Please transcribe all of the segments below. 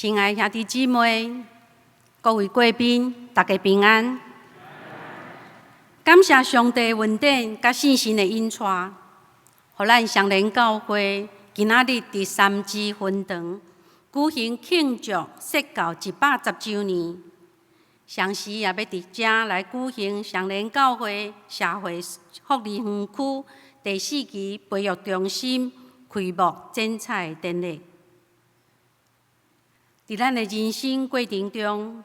親愛兄弟姊妹，各位貴賓，大家平安。感謝上帝恩典佮聖神的引帶，予咱雙連教會今仔日佇三芝分堂舉行慶祝設教110週年，同時也欲佇遮來舉行雙連教會社會福利園區第四期培育中心開幕剪彩典禮。佇咱的人生過程中，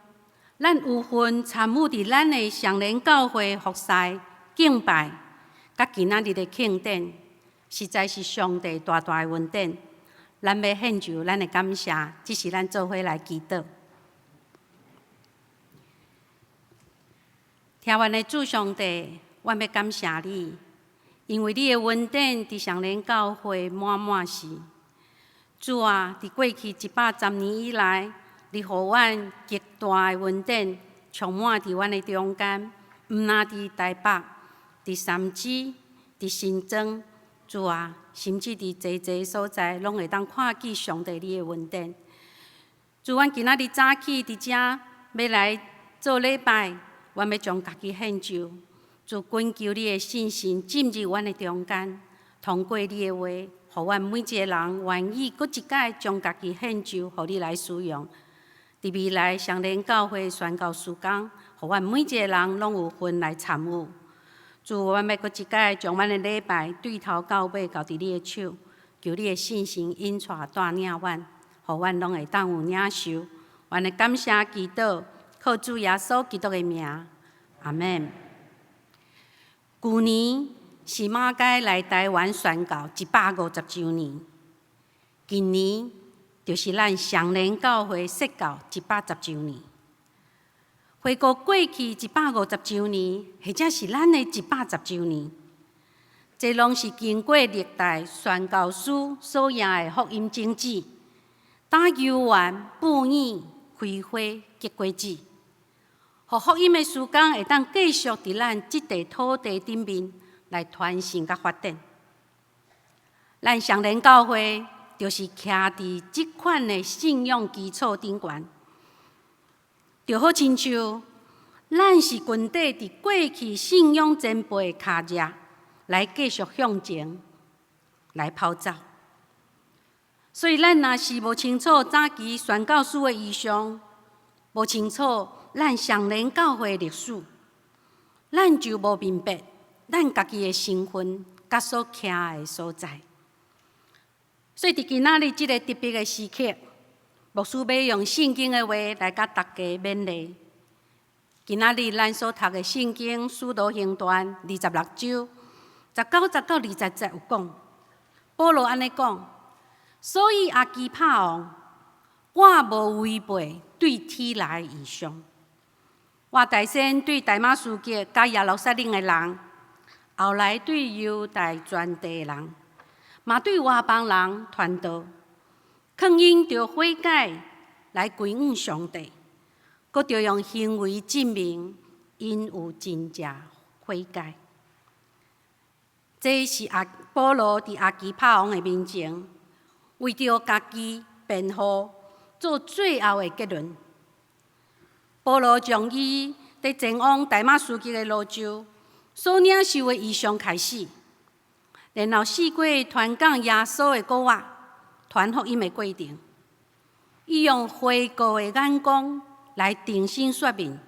咱有份參與佇咱的雙連教會服侍、敬拜，佮今仔日的慶典，實在是上帝大大的恩典。咱欲獻上咱的感謝，這時咱做伙來祈禱。疼阮的主上帝，阮欲感謝你，因為你的恩典佇雙連教會滿滿是。主啊，佇過去110年以來，你予阮極大的恩典，充滿佇阮的中間，毋但佇台北、佇三芝、佇新莊，主啊，甚至佇濟濟所在，攏會當看見上帝你的恩典。主，阮今仔日早起佇遮欲來做禮拜，阮欲將家己獻上，主，懇求你的聖神進入阮的中間，通過你的話，予阮每一个人願意閣一擺將家己獻上，予你來使用。佇未來雙連教會宣教事工，予阮每一个人攏有份來參與。主，阮欲閣一擺將阮的禮拜對頭到尾交佇你的手，求你的聖神引帶帶領阮，予阮攏會當有領受。阮的感謝祈禱，靠主耶穌基督的名，阿們。舊年是馬偕來台灣宣教150週年，今年就是咱雙連教會設教110週年。回顧過去一百五十週年，或者是咱的一百十週年，這攏是經過歷代宣教師所掖的福音種子，打幽丸、布影、開花、結果子，予福音的事工會當繼續佇咱這塊土地頂面來傳承佮發展。咱雙連教會就是徛佇這款的信仰基礎頂懸，就好親像咱是群體佇過去信仰前輩的跤跡來繼續向前來跑走。所以咱若是無清楚早期宣教師的異象，無清楚咱雙連教會的歷史，咱就無明白咱家己的身份佮所徛的所在。所以，佇今仔日這个特別的時刻，牧師欲用聖經的話來佮大家勉勵。今仔日咱所讀的聖經《使徒行傳》26章19節到20節有講，保羅按呢講，所以亞基帕王，我無違背對天來的異象。我大先對大馬士革佮耶路撒冷的人，後來對猶太全地的人，嘛對外邦人傳道，勸𪜶著悔改來歸向上帝，閣著用行為證明𪜶有真正悔改。這是阿保羅佇亞基帕王的面前，為著家己辯護做最後的結論。保羅將伊佇前往大馬士革的路上所領受的異象開始，然後四過傳講耶穌的古仔，傳福音的過程，伊用悔過的眼光來重新說明，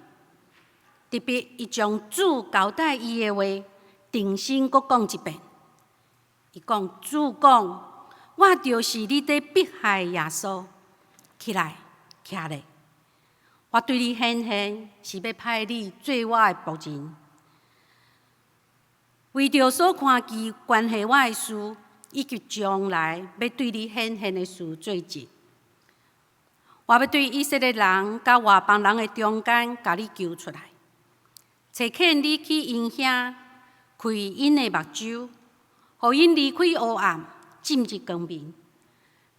特別伊將主交代伊的話重新閣講一遍。伊講，主講，我就是你佇迫害的耶穌，起來，徛咧。我對你顯現，是欲派你做我的僕人，為著所看見關係我的事，以及將來欲對你顯現的事做證。我欲對以色列人佮外邦人的中間，共你救出來，差遣你去𪜶遐開𪜶的目睭，予𪜶離開黑暗，進入光明，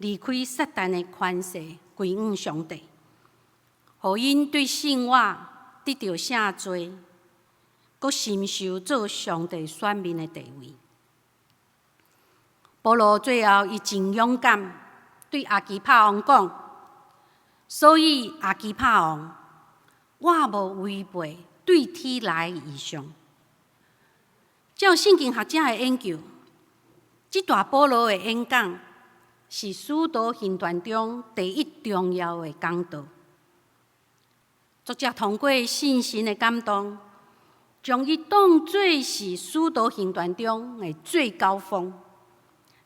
離開撒旦的權勢，歸向上帝，予𪜶對信我得著赦罪，閣承受做上帝選民的地位。保羅最後，伊真勇敢，對亞基帕王講：所以亞基帕王，我無違背對天來的異象。照聖經學者的研究，這段保羅的演講是使徒行傳中第一重要的講道。作者通過聖神的感動，將伊當做是使徒行傳中的最高峰。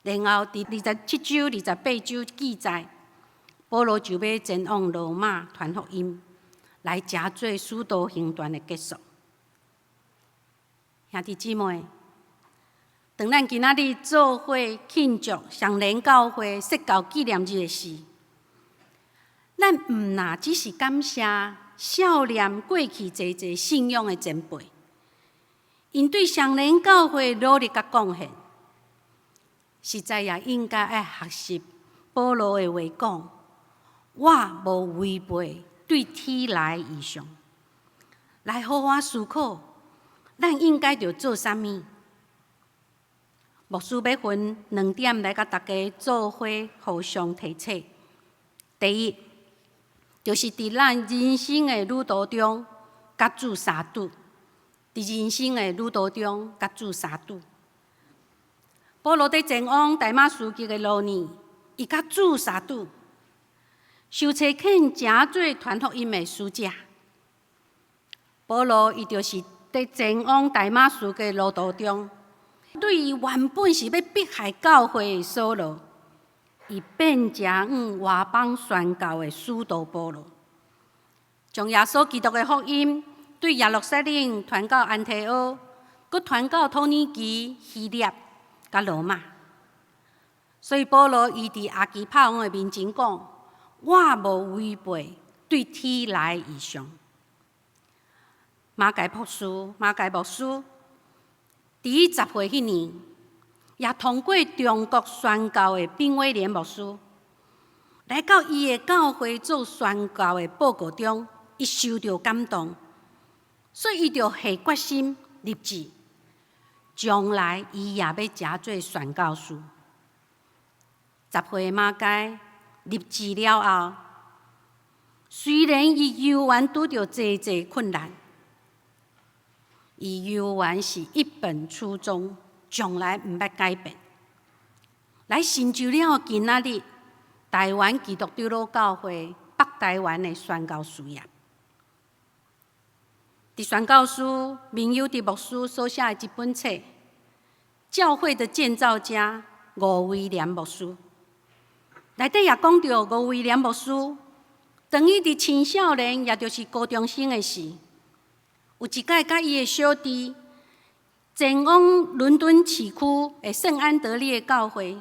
然後，佇27章、28章記載，保羅就欲前往羅馬傳福音，來成做使徒行傳的結束。兄弟姊妹，當咱今仔日做伙慶祝雙連教會設教紀念日的時，咱毋若只是感謝少年過去濟濟信仰的前輩，𪜶對雙連教會努力佮貢獻，實在也應該愛學習保羅的話講：我無違背對天來的異象，來好好思考，咱應該著做啥物？牧師欲分兩點來共大家做伙互相提醒。第一，就是佇咱人生的旅途中，佮主相拄；佇人生的旅途中，佮主相拄。保羅佇前往大馬士革的路呢，伊佮主相拄，受差遣成做傳福音的使者。保羅伊就是佇前往大馬士革的路途中，對伊原本是欲迫害教會的掃羅，伊變成往外邦宣教的使徒保羅，將耶穌基督的福音對耶路撒冷傳到安提阿，閣傳到土耳其、希臘、佮羅馬。所以保羅伊佇亞基帕王的面前講：我無違背對天來的異象。馬偕博士，馬偕牧師，佇伊10歲彼年，也通過中國宣教的賓威廉牧師，來到伊的教會做宣教的報告中，伊受著感動，所以伊就下決心立志，將來伊也欲成做宣教師。10歲的馬偕立志了後，雖然伊猶原拄著濟濟困難，伊猶原是一本初衷，從來毋捌改變，來成就了今仔日台灣基督長老教會北台灣的宣教事業。佇宣教師明佑的牧師所寫的這本冊《教會的建造家》吳威廉牧師，內底也講著吳威廉牧師，當伊佇青少年，也就是高中生的時，有一擺佮伊的小弟前往倫敦市區的聖安德烈教會，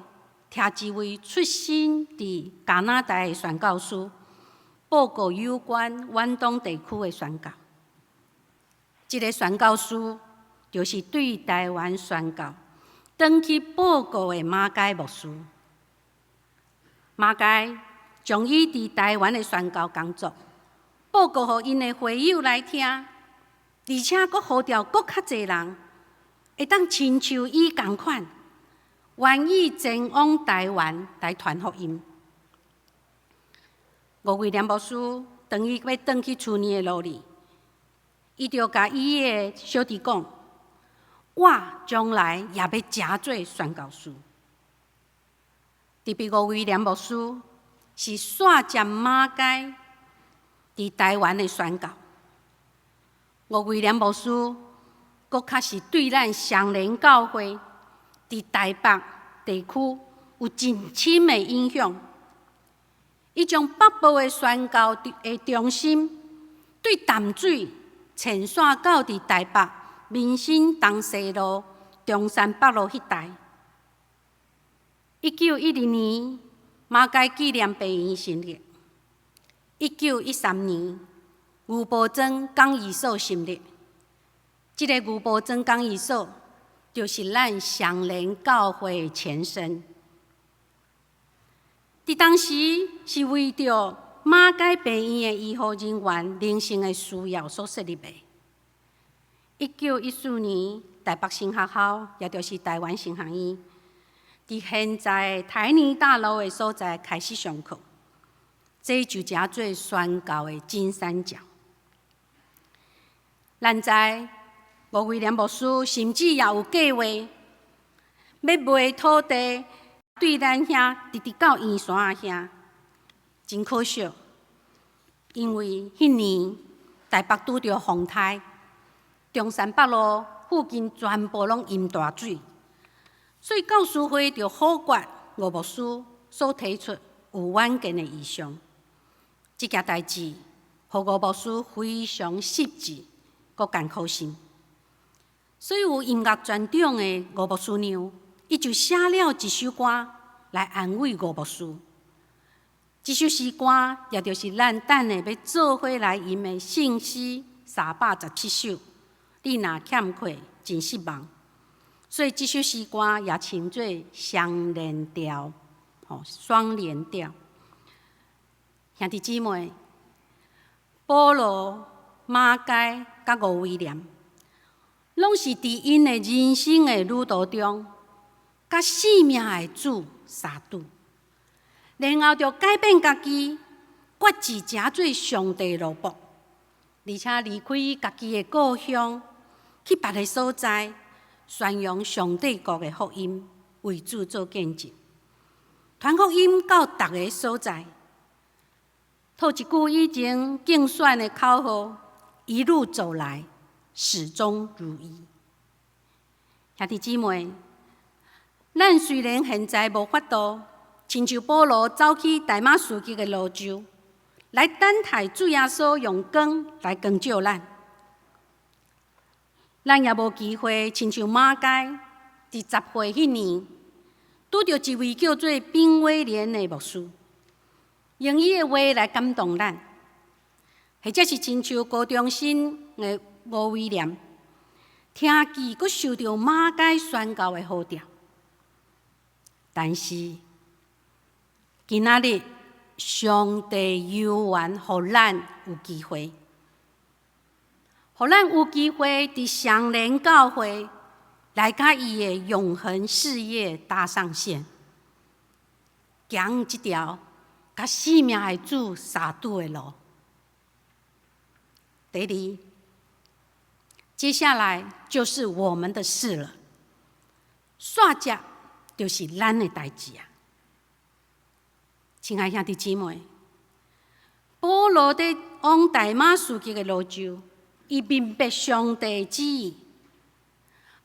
聽一位出身佇加拿大的宣教師報告有關遠東地區的宣教。這个宣教師就是對台灣宣教，轉去報告的馬偕牧師。馬偕將伊佇台灣的宣教工作報告予𪜶的會友來聽，而且閣呼召閣較濟人，會當親像伊仝款，願意前往台灣來傳福音。吳威廉牧師當伊欲轉去厝呢的路裡，伊就共伊的小弟講：我將來也欲成做宣教師。特別吳威廉牧師是煞接馬偕佇台灣的宣教。吳威廉牧師閣較是對咱雙連教會佇台北地區有真深的影響。伊將北部的宣教的中心對淡水遷徙到佇台北民生東西路、中山北路彼帶。1912年，馬偕紀念病院成立。1913年，牛埔莊講義所成立。這个牛埔莊講義所，就是咱雙連教會的前身。佇當時是為著馬偕病院的醫護人員靈性的需要所設立的。1914年，台北神學校，也就是台灣神學院，佇現在台泥大樓的所在開始上課。這就稱做宣教的金三角。咱知吳威廉牧師甚至也有計劃欲賣土地，對咱遐直直到圓山遐，真可惜，因為彼年台北拄著風颱，中山北路附近全部攏淹大水，所以教師會就否決吳牧師所提出有遠見的異象。這件代誌，予吳牧師非常失志，閣艱苦心。所以有音樂專長的吳牧師娘，伊就寫了一首歌來安慰吳牧師。這首詩歌，也就是咱等下欲做伙來吟的聖詩317首。你若欠缺，真失望。所以這首詩歌也稱做雙連調，吼，雙連調。兄弟姊妹，保羅、馬偕佮吳威廉，攏是佇𪜶的人生的旅途中，佮生命的主相拄，然後就改變家己，決志成做上帝奴僕，而且離開家己的故鄉，去別个所在宣揚上帝國的福音，為主做見證，傳福音到逐个所在。套一句以前競選的口號：一路走來，始終如一。兄弟姊妹，咱雖然現在無法度，親像保羅走去大馬士革的路上，來等待主耶穌用光來光照咱，咱也無機會親像馬偕佇10歲彼年，拄著一位叫做賓威廉的牧師，用伊的話來感動咱，或者是親像高中生的吳威廉，聽見閣受著馬偕宣教的呼召。但是今仔日，上帝猶原予咱有機會，予咱有機會佇雙連教會來佮伊的永恆事業搭上線，行這條佮生命的主相拄的路。第二，接下來就是我們的事了。煞接就是咱的代誌啊！親愛兄弟姊妹，保羅佇往大馬士革的路上，伊明白上帝旨意。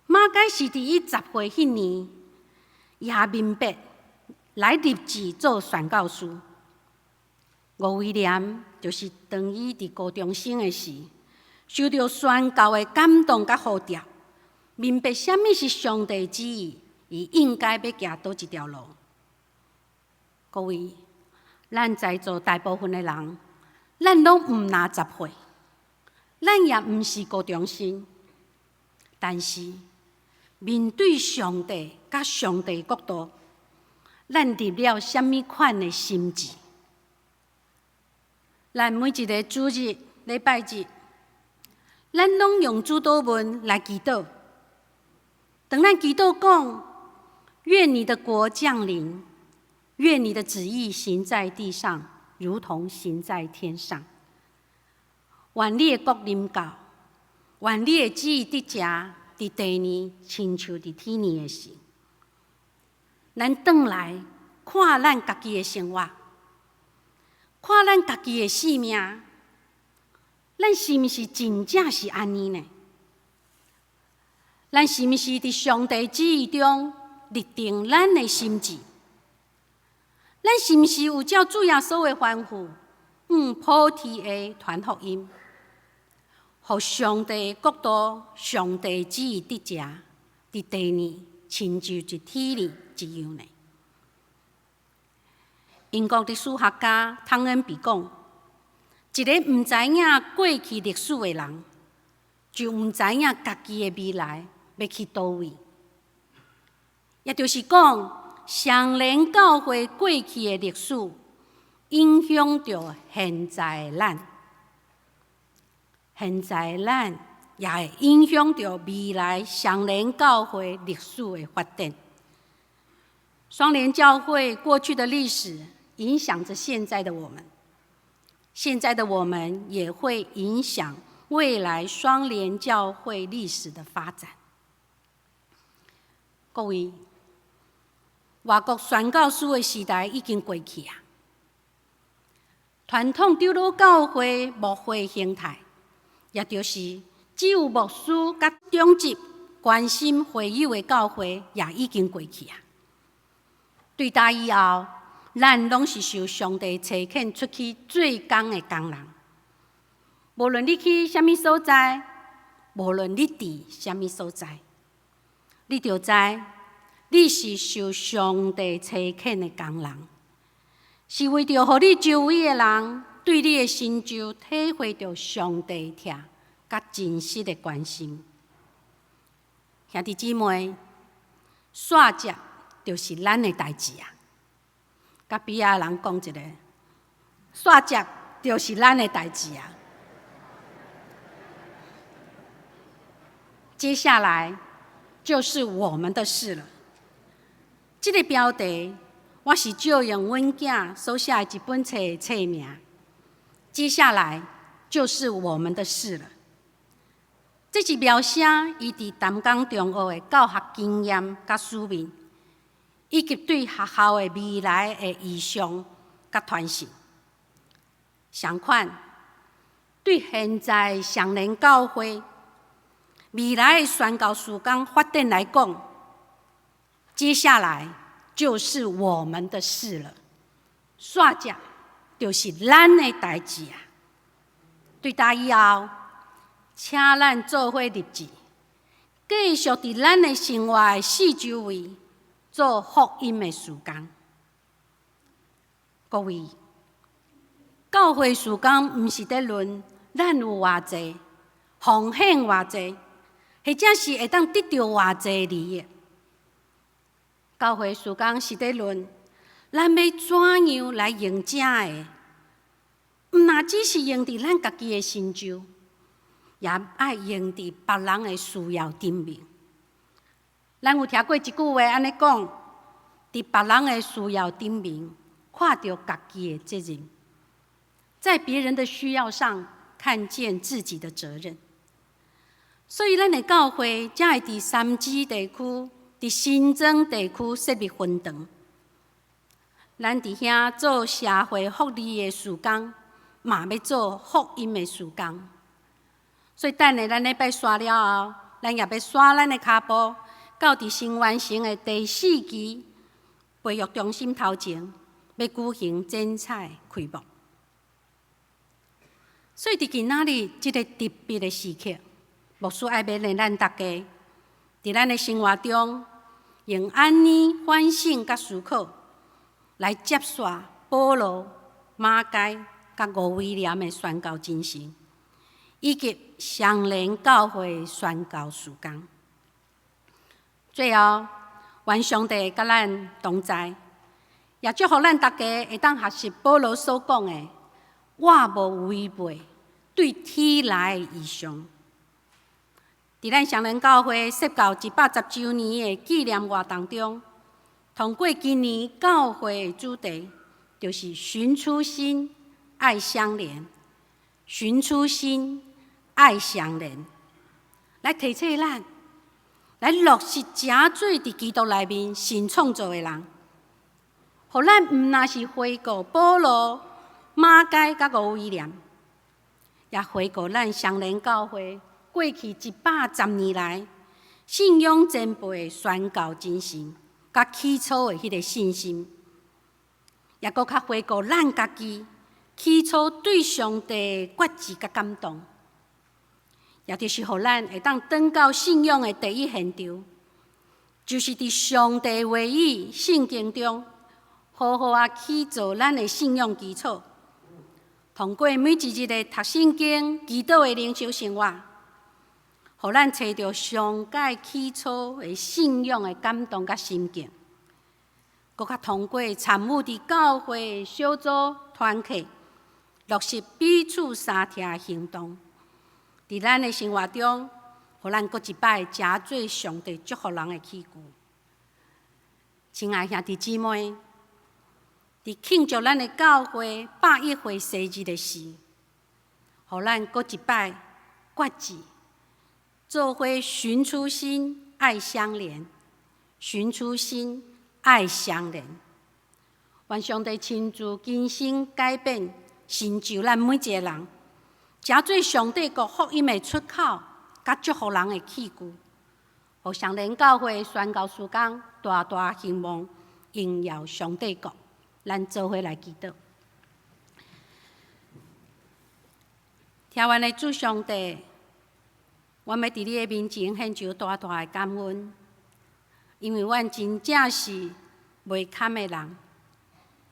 馬偕是佇伊10歲彼年，也明白來立志做宣教師。吳威廉就是當伊佇高中生的時，受著宣教的感動佮呼召，明白啥物是上帝旨意，伊應該欲行佗一條路。各位，咱在座大部分的人，咱攏毋若10歲，咱也毋是高中生，但是面對上帝佮上帝國度，咱立了啥物款的心志？咱每一个主日、禮拜日，咱攏用主禱文來祈禱。當咱祈禱講：願你的國降臨，願你的旨意行在地上，如同行在天上。願你的國臨到，願你的旨意得成佇地面，親像佇天裡的時。咱轉來看咱家己的生活，看咱家己的生命，咱是毋是真正是按呢呢？咱是毋是佇上帝旨意中立定咱的心志？咱是毋是有照主耶穌的吩咐，往普天下傳福音，予上帝國度、上帝旨意得成，佇地面親像佇天裡一樣呢？英國歷史學家湯恩比講：一个毋知影過去歷史的人，就毋知影家己的未來欲去佗位。也就是講，雙連教會過去的歷史，影響著現在的咱，現在的咱也會影響著未來雙連教會歷史的發展。雙連教會過去的歷史，影響著現在的我們。現在的我們也會影響未來雙聯教會歷史的發展。各位，外國宣教師的時代已經過去啊！傳統長老教會牧會形態，也就是只有牧師佮長執關心會友的教會，也已經過去啊！對今以後，咱攏是受上帝差遣出去做工的工人。無論你去啥物所在，無論你佇啥物所在，你著知你是受上帝差遣的工人，是為著予你周圍的人對你的成就體會著上帝疼佮真實的關心。兄弟姊妹，煞接就是咱的代誌啊！佮邊仔人講一下，煞接就是咱的代誌啊！接下來就是我們的事了。這個標題我是借用阮囝所寫的一本冊的冊名。接下來就是我們的事了。這是描寫伊佇淡江中學的教學經驗佮使命，以及對學校的未來的異象佮傳承。相款，對現在雙連教會未來的宣教事工發展來講，接下來就是我們的事了。煞接就是咱的代誌啊！對今以後，請咱做伙立志，繼續佇咱的生活的四周圍做福音的事工。各位，教會事工毋是佇論咱有偌濟，奉獻偌濟，或者是會當得著偌濟利益。教會事工是佇論咱欲怎樣來用遮的，毋若只是用佇咱家己的成就，也愛用佇別人的需要頂面。咱有聽過一句話按呢講：佇別人的需要頂面，看著家己的責任，在別人的需要上看見自己的責任。所以，咱的教會才會佇三芝地區、佇新莊地區設立分堂。咱佇遐做社會福利的事工，嘛欲做福音的事工。所以，等下咱禮拜煞了後，咱也欲煞咱的跤步，到佇新完成的第四期培育中心頭前，欲舉行剪彩開幕。所以，佇今仔日這个特別的時刻，牧師愛勉勵咱大家，佇咱的生活中，用按呢反省佮思考，來接續保羅、馬偕佮吳威廉的宣教精神，以及雙連教會宣教事工。最後，願上帝佮咱同在，也祝福咱大家會當學習保羅所講的：我無違背對天來的異象。佇咱雙連教會設教110週年的紀念活動中，通過今年教會的主題，就是尋初心，愛相連。尋初心，愛相連，來提醒咱，來落實成做佇基督內面新創造的人，予咱毋若是回顧保羅、馬偕佮吳威廉，也回顧咱雙連教會過去110年來信仰前輩的宣教精神，佮起初的彼个信心，也閣較回顧咱家己起初對上帝的決志佮感動，也就是予咱會當轉到信仰的第一現場，就是佇上帝話語聖經中，好好仔起造咱的信仰基礎。通過每一日的讀聖經、祈禱的靈修生活，予咱揣著上蓋起初的信仰的感動佮心境，閣較通過參與佇教會小組團契，落實彼此相疼的行動，佇咱的生活中，予咱閣一擺成做上帝祝福人的器具。親愛兄弟姊妹，佇慶祝咱的教會101歲生日的時，予咱閣一擺決志，做伙尋初心，愛相連，尋初心，愛相連。願上帝親自更新改變，成就咱每一个人，成做上帝國福音的出口，佮祝福人的器具，予雙連教會宣教事工大大興旺，榮耀上帝國。咱做伙來祈禱。疼阮的主上帝，阮欲佇你的面前獻上大大的感恩，因為阮真正是袂堪的人，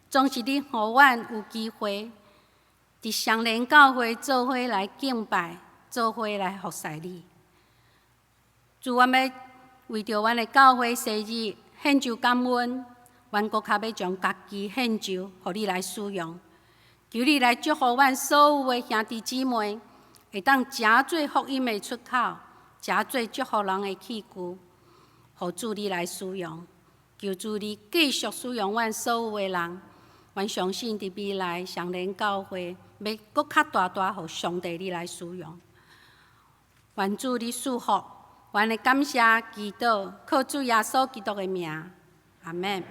總是你予阮有機會佇雙連教會做伙來敬拜，做伙來服侍你。主，阮欲為著阮的教會生日獻上感恩，阮閣較欲將家己獻上，予你來使用。求你來祝福阮所有的兄弟姊妹，會當成做福音的出口，成做祝福人的器具，予主你來使用。求主你繼續使用阮所有的人，阮相信佇未來雙連教會欲閣較大大，予上帝你來使用。願主你賜福，阮的感謝祈禱，靠主耶穌基督的名，阿們。